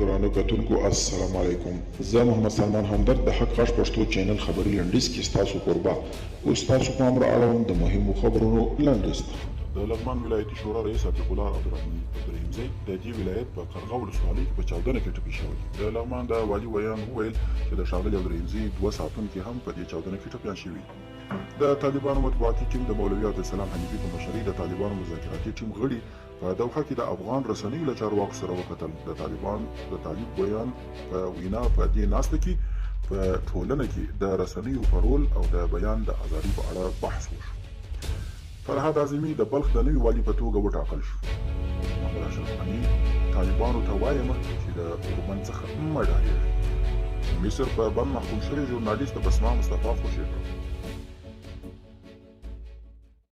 درانه کتونکو السلام علیکم، زه محمد سلمان همدرد د حق غږ پښتو چینل خبري لنډیز کې ستاسو کوربه. اوس ستاسو پام را اړوم د مهمو خبرونو لنډیز ته. د لغمان ولایتي شورا رئیس عتیق الله عبدالرحیمزی د دې ولایت په قرغه ولسوالۍ کې په چاودنه کې ټپي شوی. د لغمان د والي ویاند وویل چې د ښاغلي عبدالرحیمزي دوه ساتونکي هم په دې چاودنه کې ټپیان شوي دي. د طالبانو مطبوعاتي ټیم د مولوي عبدالسلام حنیفي په مشرۍ د طالبانو مذاکراتي ټیم غړي په دوحه کې د افغان رسنیو له چارواکو سره وکتل. د طالبان د طالب ویاند په وینا په دې ناسته کې په ټولنه کې د رسنیو په رول او د بیان د ازادۍ په اړه بحث وشو. فرهاد عظیمي د بلخ د نوي والي په توګه وټاکل شو. محمد اشرف غني، طالبانو ته وایم چې د اوربند څخه مه ډارېږئ. مصر په بند محکوم شوی ژورنالیست بسما مصطفی خوشې کړ.